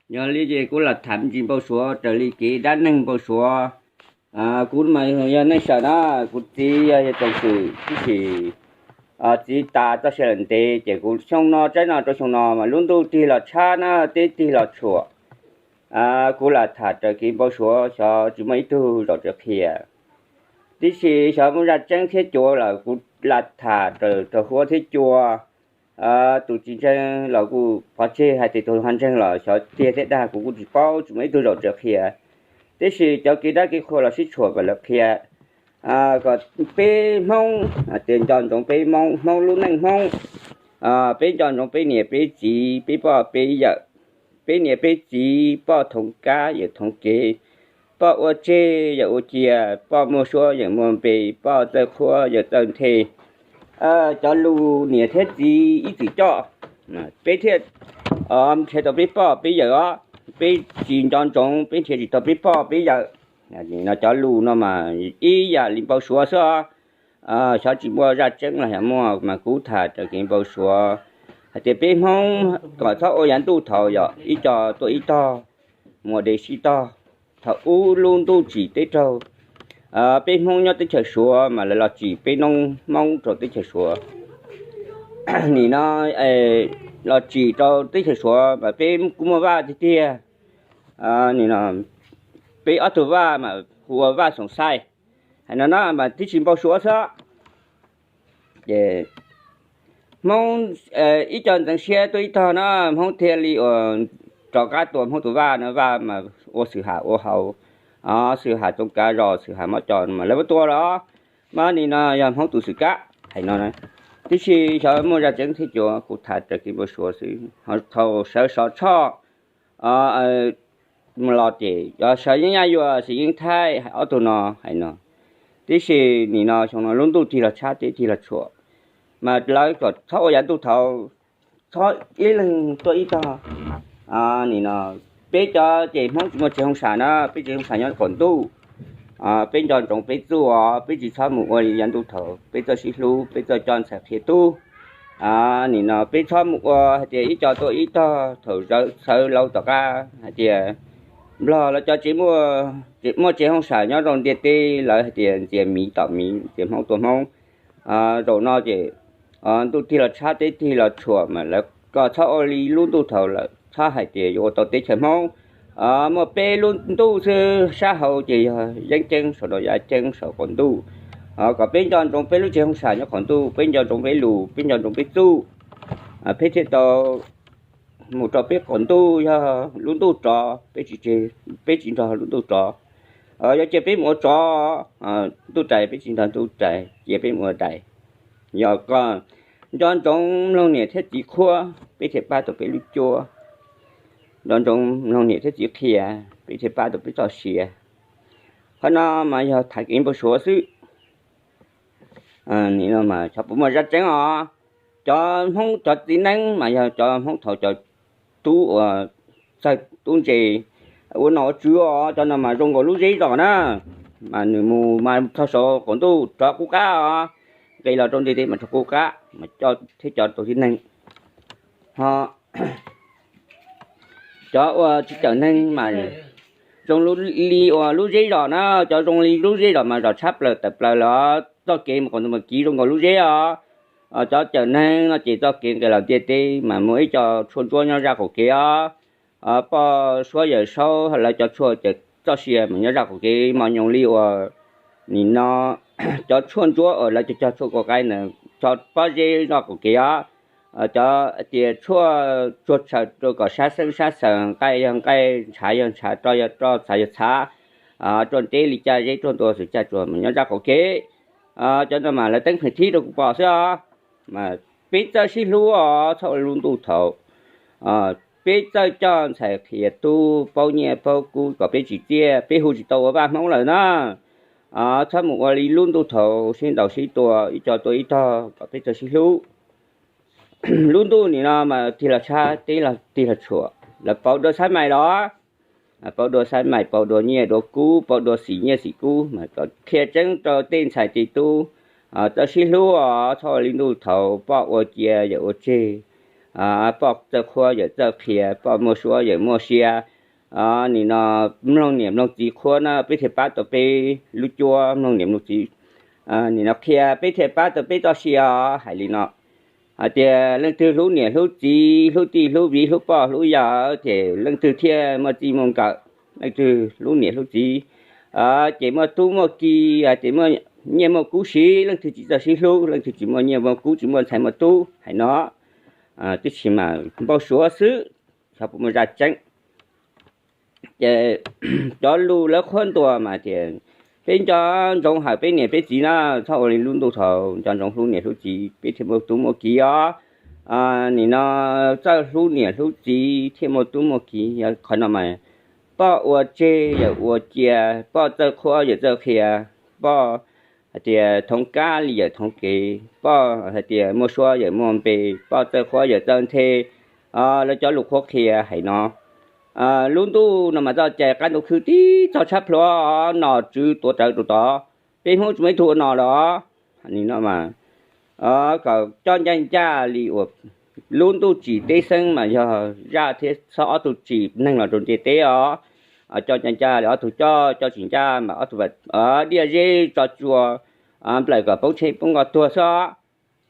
Yog li ces kuv lam tham me ntsis npau suav raws li kev dab neeg npau suav. Kuv mas yog neej saum na, kuv txiv yog yawg Toom Xwm tib si. Txiv tas txoj sia lawm ntev ces kuv xyoo no tsaib no rau xyoo no mas lub ntuj tig los tshab na, teb tig los tshuam. Kuv lam tham raws kev npau suav, xyov tsis muaj ib tug zaum raws qhia. Tib si xyov muaj zaj tseeb thiab cua lawm kuv lam tham raws huab thiab cua. Tus tsis ntseeg los kuj pov tseg, hais tias tus ho ntseeg los xyov tiag thiab dag kuv kuj tsis paub, tsis muaj ib tug zaum raws qhia. Tib si cov kev dab kev qhua los sib tshuam mas lawv qhia kom peb Hmoob tias nco ntsoov peb Hmoob, Hmoob lub neej Hmoob. Peb nco ntsoov peb niam peb txiv, peb poj peb yawm, peb niam peb txiv, poj thoov kab yawm thoov kev, poj ua tseg yawm ua cia, poj muaj suab yawm muaj npe, poj txawj qhuab yawm txawj nthe. Cov lus niam thiab txiv ib txwm coj, peb thiaj nrhiav tau peb poj peb yawm os. Peb tsis nco ntsoov peb nrhiav tsis tau peb poj peb yawm. No cov lus no mas ib yam li npau suav xwb os. Xyov tsis muaj zaj tseeb los xyov muaj, mas kuv tham raws kev npau suav hais tias peb Hmoob kom txhob ua yav ntuj thaud yog ib co tuaj ib tog, mus de sib tog. Thaum ub lub ntuj tsim teb raug, peb Hmoob nyob teb chaws Suav mas lawv los tsim peb noob Hmoob rau teb chaws Suav. Nim no los tsim rau teb chaws Suav mas peb kuj muaj vaj tiag tiag. Nim no peb ob tug vaj mas hu ua vaj Xoom Xaij. Hais no na mas tib si npau suav xwb. Ces Hmoob ib co ntxeev siab tuaj ib tog na, Hmoob thiaj li uas rov qab tua Hmoob tus vaj no, vaj mas ua Xwm Ham ua hauv, Xwm Ham Txoov Kav Zos, Xwm Ham Mob Cos mas lawv muab tua los mas nim no yog Hmoob tus Xwm Kab hais no. Tib si xyov muaj zaj tseeb thiab cua, kuv tham raws kev npau suav xwb. Thaum sawv Sov Tshoj los ces yog sawv Yeeb Nyab Yuas, sawv Yeeb Thaib, ob tug no hais no. Tib si nim no xyoo no lub ntuj tig los tshab teb tig los tshuam, mas lawv kom txhob ua yav ntuj thaud, txhob ib leeg tuaj ib tog. Nim no peb cov ces Hmoob tsis muaj tsev hooj sam na, peb tsev hooj sam nyob qaum ntuj. Peb nco ntsoov peb txuj os, peb tsis txhob mus ua li yav ntuj thaud, peb txawj sib hlub, peb txawj coj ntxhais qhia tub. Nim no peb txhob mus ua hais tias ib co tuaj ib tog, thaum zawv xawv laus tom qab hais tias Nplog lawv cov tsev muaj tsev hooj sam nyob rau ntiaj teb lawv hais tias ntxias miv tom miv, ntxias Hmoob tua Hmoob. Zaum no ces ntuj tig los tshab teb tig los tshuam mas lawv kom txhob ua li lub ntuj thaud lawm, txhob hais tias yuav ua tau teb chaws Hmoob. Muaj peb lub ntuj xwb, sab hauv ces yog Yeeb Ceeb, saum no Yaj Ceeb, saum qaum ntuj. Kom peb nco ntsoov peb lub tsev hooj sam nyob qaum ntuj, peb nco ntsoov peb lus, peb nco ntsoov peb txuj, peb thiaj tau mus rau peb qaum ntuj. Yog lub ntuj rov, peb tsis nrog lub ntuj rov. Yog cia peb mus ua tsov ntuj rais, peb tsis nrog ntuj rais, cia peb mus ua dais. Yog kom nco ntsoov mloog niam thiab txiv qhuab, peb thiaj pab tau peb lub cuab. Nco ntsoov mloog niam thiab txiv qhia, peb thiaj pab tau peb txoj sia. Qhov no mas yog tham kev npau suav xwb. Nim no mas xyov puas muaj zaj tseeb os. Cov Hmoob cov txiv neeb mas yog cov Hmoob thaud cov tub uas txawj tub ntse, ua nom ua tswv os, cov no mas zoo nkaus lub zeb zos na. Mas nws mus mas txog saud qaum ntuj rov qub qab os, nqis los rau ntiaj teb mas rov qub qab, mas coj thiab cov tau tib neeg. Ho cov uas tsis cawm neeg mas zoo li uas lub zeb zos na, cov zoo li lub zeb zos mas zos tshab plaws tawm plaws los txoj kev mus qaum ntuj mas kiv zoo nkaus lub zeb os. Cov cawm neeg no ces txoj kev nqis los ntiaj teb mas muaj ib co tshuaj ntsuab nyob zaj qaum kev os. Poj suab yawm saub lawv cov tshuaj cawm txoj sia mas nyob zaj qaum kev mos nyoos li uas nim no cov tshuaj ntsuab uas lawv cog cog tshuaj kua qaib ntawd, cov pob zeb zaj qaum kev os. Cov tias tshuaj tsuag tshaws rau kom sab xeeb sab xees, nqaij yog nqaij, ntshav yog ntshav, roj yog roj, txhav yog txhav, ruaj nteb li caj zeb, ruaj ntua xwm caj tsuag mas nyob zaj qaum kev. Cov no mas lawv teeb pheem thib rau kuv pom xwb os. Mas peb txawj sib hlub os, txhob ua lub ntuj thaud. Peb txawj coj ntxhais qhia tub, paub nyiaj paub kub kom peb tsis txiaj, peb hu tsis tau ua vaj Hmoob lawm na. Txhob mus ua li lub ntuj thaud sib ntaus sib tua, ib co tua ib tog, kom peb txawj sib hlub. Lub ntuj nim no mas tig los tshab, teb los tig los tshuam, lawv pauv dua xab mais los, pauv dua xab mais, pauv dua nyiaj dua kub, pauv dua xim nyiaj xim kub, mas kom qhia tseeb rau tej ntxhais tej tub, txawj sib hlub os, txhob ua li ntuj thaud poj ua cia yawm ua tseg. poj txawj qhuab yawm txawj qhia, poj muaj suab yawm muaj sia. Nim no mloog niam mloog txiv qhuab na peb thiaj pab tau peb lub cuab, mloog niam mloog txiv, nim no qhia peb thiaj pab tau peb txoj sia os. Hais li no, hais tias leej twg hlub niam hlub txiv, hlub tij hlub viv, hlub poj hlub yawm ces leej twg thiaj muaj txij muaj nkawm, leej twg hlub niam hlub txiv ces muaj tub muaj ki, hais tias muaj nyiaj muaj kub siv. Leej twg tsis txawj sib hlub, leej twg tsis muaj nyiaj muaj kub, tsis muaj ntxhais muaj tub. Hais no tib si mas npau suav xwb, xyov puas muaj zaj tseeb. Ces cov lus lawv qhuab ntuas mas tias peb nco ntsoov hawm peb niam peb txiv na, txhob ua li lub ntuj thaum, nco ntsoov hlub niam hlub txiv peb thiaj muaj tub muaj ki os. Nim no txawj hlub niam hlub txiv thiaj muaj tub muaj ki. Yog qhov no mas poj ua tseg yawm ua cia, poj txawj qhuab yawm txawj qhia, poj hais tias thov kab li yawm thov kev, poj hais tias muaj suab yawm muaj npe, poj txawj qhuab yawm txawj nthe. Lawv cov lus qhuab qhia hais no, lub ntuj no mas txoj cai qab ntuj khwb tib txog tshab plhuav, nom tswv tuav rawv rau tod, peb Hmoob tsis muaj ib tug ua nom lawm os. Nim no mas kom coj ncaj ncaj li uas lub ntuj tsim teb xeeb mas yog zaj thiab xob ob tug tsim neeg los rau ntiaj teb os. Coj ncaj ncaj li ob tug coj, coj tsis ncaj mas ob tug diaj zeb tso tsua nplawm kom poob tsheb poob nkoj tuag xwb.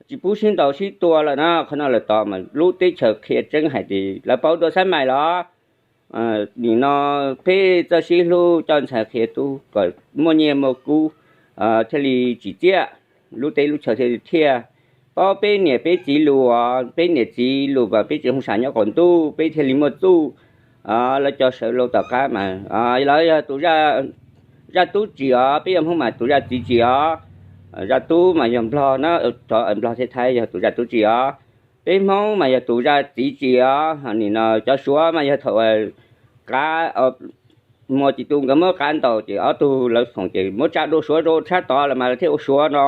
Tsis pub sib ntaus sib tua lawm na, qhov no lawm tod mas lub teb chaws qhia tseeb hais tias lawv pauv dua xab mais los nim no peb txawj sib hlub coj ntxhais qhia tub kom muaj nyiaj muaj kub thiaj li tsim txiaj, lub teb lub chaw thiaj li thiaj. Paub peb niam peb txiv lus, peb niam txiv lus mas peb tsis hoo sam nyob qaum ntuj peb thiaj li muaj txuj. Lawv cov sawv laus tom qab mas lawv yog tus zaj tub tsim os, peb yog Hmoob mas tus zaj txiv tsim os. Zaj tub mas yog Nplog na, Nplog thiab Thaib yog tus zaj tub tsim os. Peb Hmoob mas yog tus zaj txiv tsim os. Nim no cov Suav mas yog thaum qav muas tsis tu nkawd muab qav ntaus ces ob tug lawv foom ces muab tsa dua Suav rau tshab tod lawm mas lawv thiaj ua Suav no.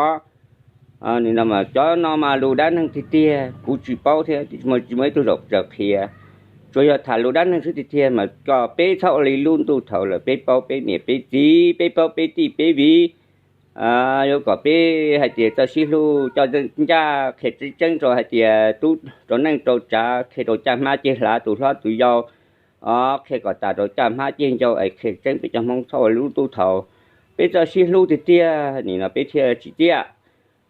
Nim no mas cov no mas lus dab neeg tiag tiag, kuv tsis paub thiab tsis muaj ib tug zaum qhia. Tsuas yog tham lus dab neeg xwb tiag tiag mas kom peb txhob ua li lub ntuj thaum lawm, peb paub peb niam peb txiv, peb paub peb tij peb viv. Yuav kom peb hais tias txawj sib hlub coj ncaj qhia tseeb tseeb rau hais tias tub rau neej rau tsav, qhia rau caj hmab ceg hlav tus hlob tus yau, qhia kom tas rau caj hmab ceg ncau es qhia tseeb peb cov Hmoob txhob ua li lub ntuj thaum. Peb txawj sib hlub tiag tiag nim no peb thiaj tsim txiaj.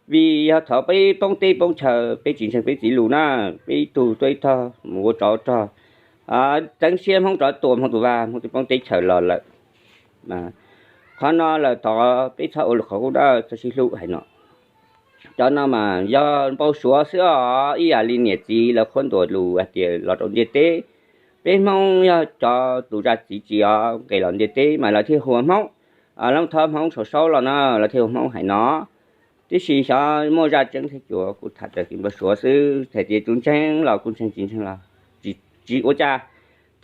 Vim yog thaum peb poob teb poob chaw peb tsis ntseeg peb txiv lus na, peb ib tug tuaj ib tog mus ua tsov rog, teeb siab Hmoob rov tua Hmoob tus vaj, Hmoob twb poob teb chaws los lawm. Qhov no lawm tod peb txhob ua lus qhov qub dawb, txhob sib hlub hais no. Cov no mas yog npau suav xwb os, ib yam li niam txiv lawv qhuab ntuas lus hais tias los rau ntiaj teb. Peb Hmoob yog cov tus zaj txiv tsim os, nqes los ntiaj teb mas lawv thiaj hu ua Hmoob. Lawv thov Hmoob saum saub los no lawv thiaj hu ua Hmoob hais no. Tiam sis xyov muaj zaj tseeb thiab cuav, kuv tham raws kev npau suav xwb, txhais tias tus ntseeg los kuj ntseeg, tsis ntseeg los tsis ua cas.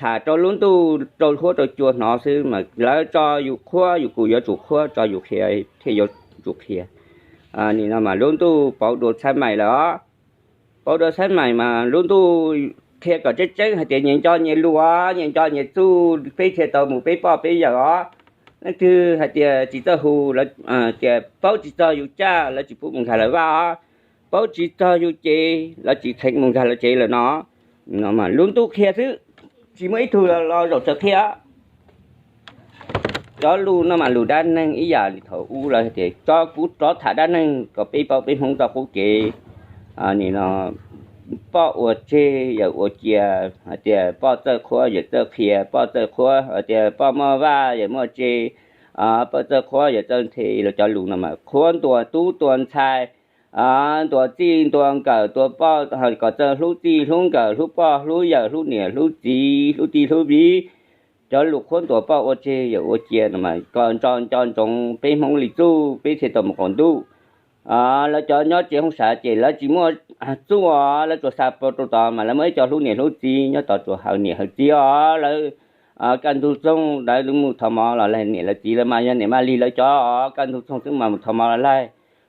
Tham rau lub ntuj rau huab rau cua hnov xwb mas lawv tso yus qhuab yus kuj yuav tsum qhuab, tso yus qhia thiaj yuav tsum qhia. Nim no mas lub ntuj pauv dua xab mais lawm os. Pauv dua xab mais mas lub ntuj qhia kom tseeb tseeb hais tias nyias nco nyias lus, nyias nco nyias txuj, peb thiaj tau mus peb poj peb yawm os. Leej twg hais tias tsis txawj hu, tias paub tsis txog yus caj lawv tsis pub mus nkag lawv vaj os, paub tsis txog yus cev lawv tsis kheev mus nkag lawv tsev lawm no. Lub ntuj qhia xwb, tsis muaj ib tug los zaum tawm qhia. Cov lus no mas lus dab neeg ib yam li thaum ub lawv tias tso kuv rov tham dab neeg kom peb paub peb Hmoob txoj qub kev. Nim no poj ua tseg yawm ua cia, hais tias poj txawj qhuab yawm txawj qhia, poj txawj qhuab hais tias poj muaj vaj yawm muaj tse, poj txawj qhuab yawm txawj nthe, los cov lus no mas qhuab ntuas tub ntuas ntxhais, ntuas txij ntuas nkawm, ntuas poj kom txawj hlub txij hlub nkawm, hlub poj hlub yawm, hlub niam hlub txiv, hlub tij hlub viv. Cov lus qhuab ntuas poj ua tseg yawm ua cia no mas kom nco nco ntsoov peb Hmoob li txuj peb thiaj tau mus qaum ntuj. Lawv cov nyob tsev hoob sav ces lawv tsis muaj txuj, lawv tsuas xa pau rau tod mas lawv muaj ib co hlub niam hlub txiv nyob tod tsuas hawv niam hawv txiv os. Lawv kaj ntug txoog lawv mus thov mov los laig, niam lawv txiv lawv mas yog niam mas lig lawv cov, kaj ntug txoog xwb mas mus thov mov los laig.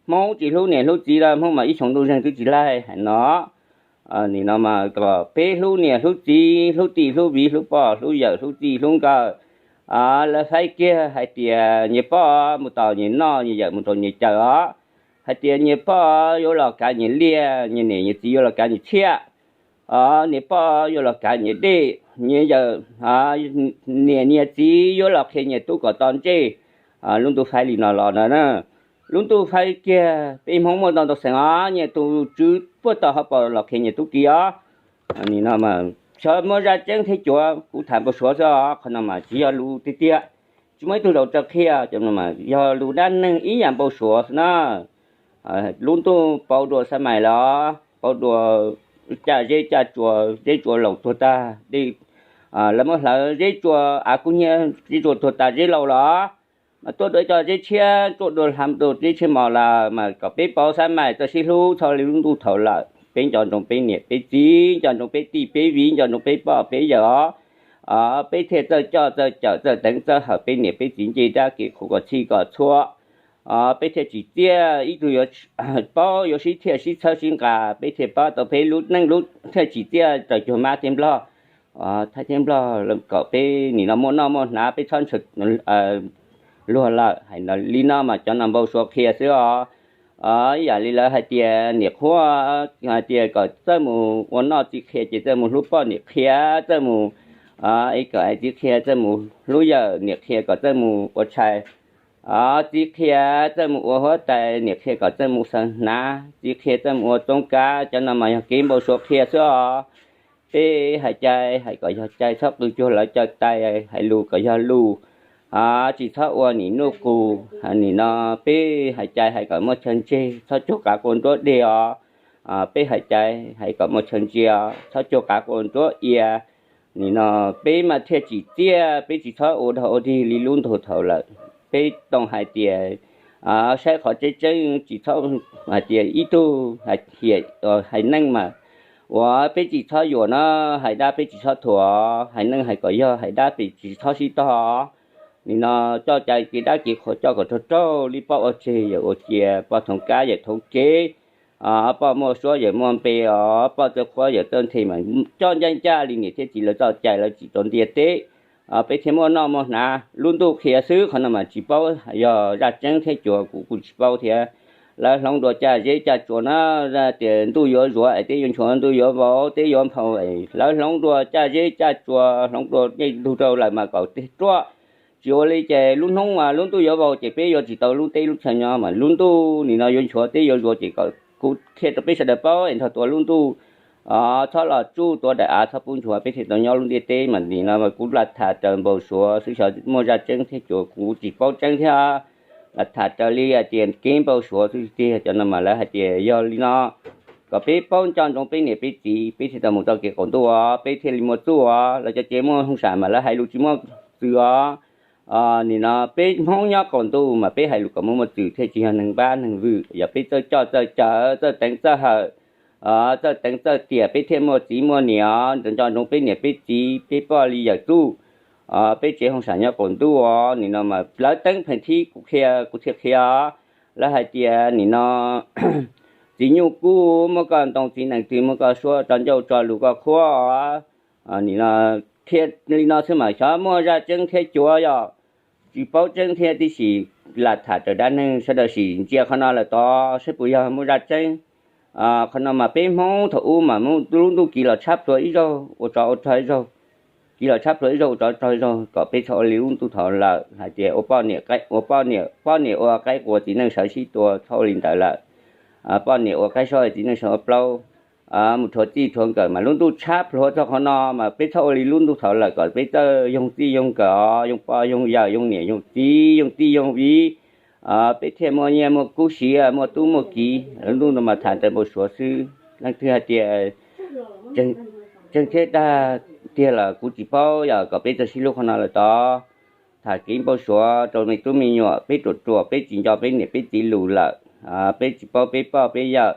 Hmoob tsis hlub niam hlub txiv lawm, Hmoob mas ib xyoo ntuj zeeg twb tsis laig hais no. Nim no mas kom peb hlub niam hlub txiv, hlub tij hlub viv, hlub poj hlub yawm, hlub txij hlub nkawm. Lawv faib kiag hais tias nyias poj mus tos nyias noj, nyias yawm mus tos nyias cawm os. Hais tias nyias poj yuav los kav nyias liaj, nyias niam nyias txiv yuav los kav nyias tsiaj. Niam pog yuav los kav nyias dej nyias yawm, niam nyias txiv yuav los qhia nyias tub kom to ntsej. Lub ntuj faib li no los na, lub ntuj faib kiag peb Hmoob muaj ntau ntau xeem os, nyias tus tswv puag tom hauv paus los qhia nyias tub ki os. Nim no mas xyov muaj zaj tseeb thiab cuav, kuv tham npau suav xwb os, qhov no mas tsis yog lus tiag tiag, tsis muaj ib tug zaum raws qhia, yog lus dab neeg ib yam npau suav xwb na. Lub ntuj pauv dua xab mais los pauv dua caj zeb caj tsua, zeb tsua laus tuag tag, lawv muab hlawv zeb tsua, av kub hnyiab zeb tsua tuag tas zeb laus los mas tuaj dua ib co zeb tshiab, tuaj dua hla dua zeb tshiab mos lawm mas kom peb pauv xab mais txawj sib hlub txhob li lub ntuj thaum lawm. Peb nco ntsoov peb niam peb txiv, nco ntsoov peb tij peb viv, nco ntsoov peb poj peb yawm os. Peb thiaj txawj coj txawj cawm txawj teev txawj hawm peb niam peb txiv nce dab kev qhuas kom txhij kom txhua. Peb thiaj tsim txiaj ib tug yuav paub yuav sib thiaj sib txhawb sib nqa, peb thiaj pab tau peb lub neej lub thiaj tsim txiaj raws cuag mab thiab nplog, thaib thiab nplog kom peb nim no muaj noj muaj hnav, peb txhob ntshaw luag lawm. Hais li no mas cov no npau suav qhia xwb os. Ib yam li lawv hais tias niam qhuab hais tias kom txawj mus ua noj, txiv qhia ces txawj mus hlub poj, niam qhia txawj mus, kom txiv qhia txawj mus hlub yawm, niam qhia kom txawj mus ua tshais, txiv qhia txawj mus ua huab tais, niam qhia kom txawj mus xaws hnav, txiv qhia txawj mus ua txoov kav. Cov no mas yog kev npau suav qhia xwb os. Peb hais cai hais kom yog cai, txhob qw cuag lawv cawv tais, hais lus kom yog lus, tsis txhob ua nim nuj qus. Nim no peb hais cai hais kom muaj chaw ntseg, txhob cuag qav qua nruab deg os. Peb hais cai hais kom muaj chaw ntseg os, txhob cuag qav qua nruab ia. Nim no peb mas thiaj tsim txiaj, peb tsis txhob ua dog ua dig li lub ntuj thaum lawm. Peb tau hais tias saib qhov tseeb tseeb, tsis txhob hais tias ib tug hais neeg mas, uas peb tsis txhob yuam no, hais dab peb tsis txhob thuam, hais neeg hais kom yog, hais dab peb tsis txhob sib tog. Nim no coj cai kev dab kev qhuas coj kom raug raug li poj ua tseg yawm ua cia, poj thoov kab yawm thoov kev, poj muaj suab yawm muaj npe os, poj txawj qhuab yawm txawj nthe mas coj ncaj ncaj li niam thiab txiv lawv txoj cai lawv tsim rau ntiaj teb. Peb thiaj muaj noj muaj hnav, lub ntuj qhia xwb, qhov no mas tsis paub yog zaj tseeb thiab cuav, kuv kuj tsis paub thiab. Lawv hloov dua caj zeb caj tsua na, tias ntuj yuav zuav es teb yuav nchuav, ntuj yuav vau teb yuav nphau. Lawv hloov dua caj zeb caj tsua, hloov dua tej ntug rau lawm mas kom tej ruaj. Tsis ua li ces lub hnub mas lub ntuj yuav vau ces peb yuav tsis tau lub teb lub chaw nyob mas lub ntuj nim no yuav nchuav teb yuav zuav ces kom kuv qhia rau peb sawv daws paub es nrog tua lub ntuj, txhob los tsuj tua daim av, txhob pub nchuav, peb thiaj tau nyob lub ntiaj teb. Mas nim no kuv lam tham raws npau suav xwb, xyov muaj zaj tseeb thiab cuav kuv tsis paub tseeb thiab. Lam tham raws li hais tias kev npau suav xwb tiag. Cov no mas lawv hais tias yog li no kom peb paub nco ntsoov peb niam peb txiv, peb thiaj tau mus txoj kev qaum ntuj os, peb thiaj li muaj txuj os. Lawv cov cev muaj hoo sam mas lawv hais lus tsis muaj txwm os. Nim no peb Hmoob nyob qaum ntuj mas peb hais lus kom muaj muaj txwm thiaj tsis yog neeg npab neeg vwm. Yog peb txawj coj txawj cawm, txawj teev txawj hawm, txawj teev txawj tiam, peb thiaj muaj txiv muaj niam os. Nco ntsoov peb niam peb txiv peb poj li yawm txuj, peb tsev hoo sam nyob qaum ntuj os. Nim no mas lawv teeb pheem thib kuv qhia, kuv thiaj qhia. Lawv hais tias nim no txiv nyuj kub muab koj ntoo, txiv nees twg muab koj suab, tso ncauj tso lus koj qhuab. Nim no qhia li no xwb mas xyov muaj zaj tseeb thiab cuav, yog tsis paub tseeb thiab tib si. Lam tham raws dab neeg, sawv daws sim ntsia qhov no lawm tod saib puas yog muaj zaj tseeb. Qhov no mas peb Hmoob thaum ub mas muab lub ntuj kiv los tshab plhuav ib zaug ua tsov ua rog ib zaug, kiv los tshab plhuav ib zaug ua tsov ua rog ib zaug kom peb txhob ua li lub ntuj thaum lawm hais tias ua poj niam, ua poj niam, poj niam ua qaib qua txiv neej sawv sib tua, txhob ua li ntawd lawm. Poj niam ua qaib saub txiv neej sawv ua plaub, mus rhuav txij rhuav nkawm mas lub ntuj tshab plhuav txog qhov no mas peb txhob ua li lub ntuj thaum lawm kom peb txawj yoog txij yoog nkawm os, yoog poj yoog yawm, yoog niam yoog txiv, yoog tij yoog viv. Peb thiaj muaj nyiaj muaj kub siav, muaj tub muaj kiv. Lub ntuj no mas tham raws npau suav xwb. Leej twg hais tias tseeb thiab dag tiag los kuv tsis paub, yog kom peb txawj sib hlub qhov no lawm tod. Tham kev npau suav rau me tub me nyuam, peb ruam ruam peb tsis nco peb niam peb txiv lus lawm, peb tsis paub peb poj peb yawm,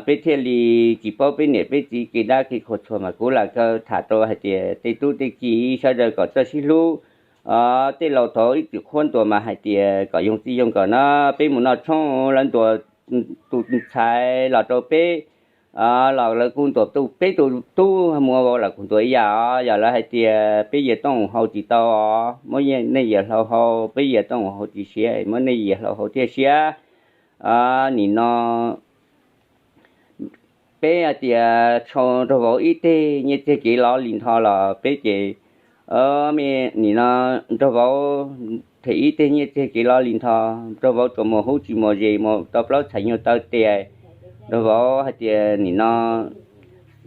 peb thiaj li tsis paub peb niam peb txiv kev dab kev qhuas txhua. Mas kuv lam kaw tham rau hais tias tej tub tej kiv sawv daws kom txawj sib hlub. Tej laus thaud ib txwm qhuab ntuas mas hais tias kom yoog txij yoog nkawm na, peb mus noj tshoob lawv ntuas tus ntxhais los rau peb, los lawv kuj ntuas tus, peb tus tub mus ua vauv los kuj ntuas ib yam os. Yog lawv hais tias peb yias tooj hau tsis tau os, muab nej yias hlau hau, peb yias tooj hau tsis siav, muab nej yias hlau hau thiaj siav. Nim no peb hais tias sau nraug vauv ib teg nyiaj txiag kev lov li ntho los peb ces, me nim no nraug vauv them ib teg nyiaj txiag kev lov li ntho, nraug vauv tsuas muas hub tsis muas zes, muas tau plaub txhais nyuag taw tes. Nraug vauv hais tias nim no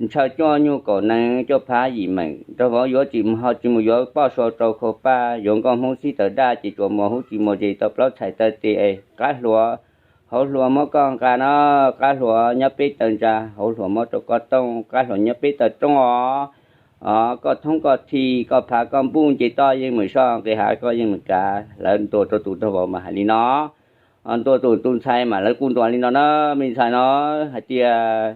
ntshaw cuaj nyuag kaum nees cuaj phav yim meem, nraug vauv yuav tsis mus ho tsis mus yuav poj sua rau khau paj, yuav nkauj hmoob xib taws daj ces tsuas muas hub tsis muas zes tau plaub txhais taw tes. Qab hluas, hauv hluas muab koj nqa no, qab hluas nyob peb taw ntsa, hauv hluas muab rau koj tooj, qab hluas nyob peb taw rooj os. Koj thoob koj thi, koj phav koj npuj nce toj yeej mus soj, nqis hav koj yeej mus kav. Lawv ntuas rau tus nraug vauv mas hais li no, ntuas tus tus ntxhais mas lawv kuj ntuas li no na, me ntxhais no, hais tias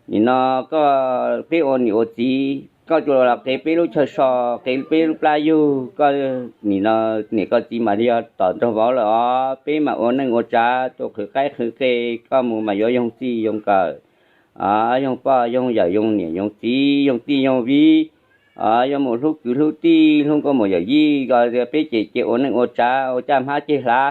nim no koj, peb ua niam ua txiv koj tsuas los qev peb lub chaw so, qev peb lub plab yug, koj nim no niam koj txiv mas yog tom nraug vauv lawm os, peb mas ua neej ua tsav tuaj qhwv qaib qhwv qe, koj mus mas yuav yoog txij yoog nkawm, yoog poj yoog yawm yoog niam yoog txiv yoog tij yoog viv, yuav mus hlub kwv hlub tij hlub nkauj muam yawm yij, ko peb ces cia ua neej ua tsav ua caj hmab ceg hlav,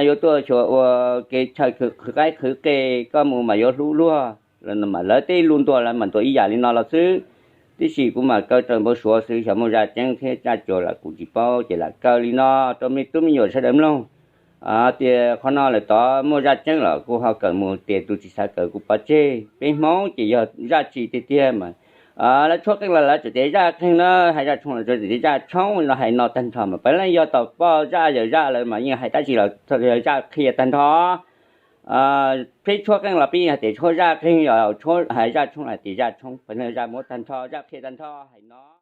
yuav tuaj xyuas ua kev chaw qhwv qaib qhwv qe, koj mus mas yuav hlub luag. Lawv tej lus ntuas lawv mas ntuas ib yam li no los xwb. Tiam sis kuv mas kaw raws npau suav xwb, xyov muaj zaj tseeb thiab zaj cuav los kuv tsis paub, ces lam kaw li no rau me tub me nyuam sawv daws mloog. Tias qhov no lawm tod muaj zaj tseeb los kuv ho kawm mus, tias tus tsis xav kawm kuv pov tseg. Peb Hmoob ces yog zaj tsis tiag tiag mas lawv tshuab qeej los lawv tseem tias zaj qeej na, hais zaj tshoob los tseem tias zaj tshoob no, hais no tag nrho mas puav leej yog tom poj zaj yawm zaj lawv mas yeej hais dab tsi los yog zaj qhia tag nrho. Peb tshuab qeej los peb yeej hais tias tshuab zaj qeej, yog hais zaj tshoob los tias zaj tshoob, puav leej zaj muab tag nrho, zaj qhia tag nrho hais no.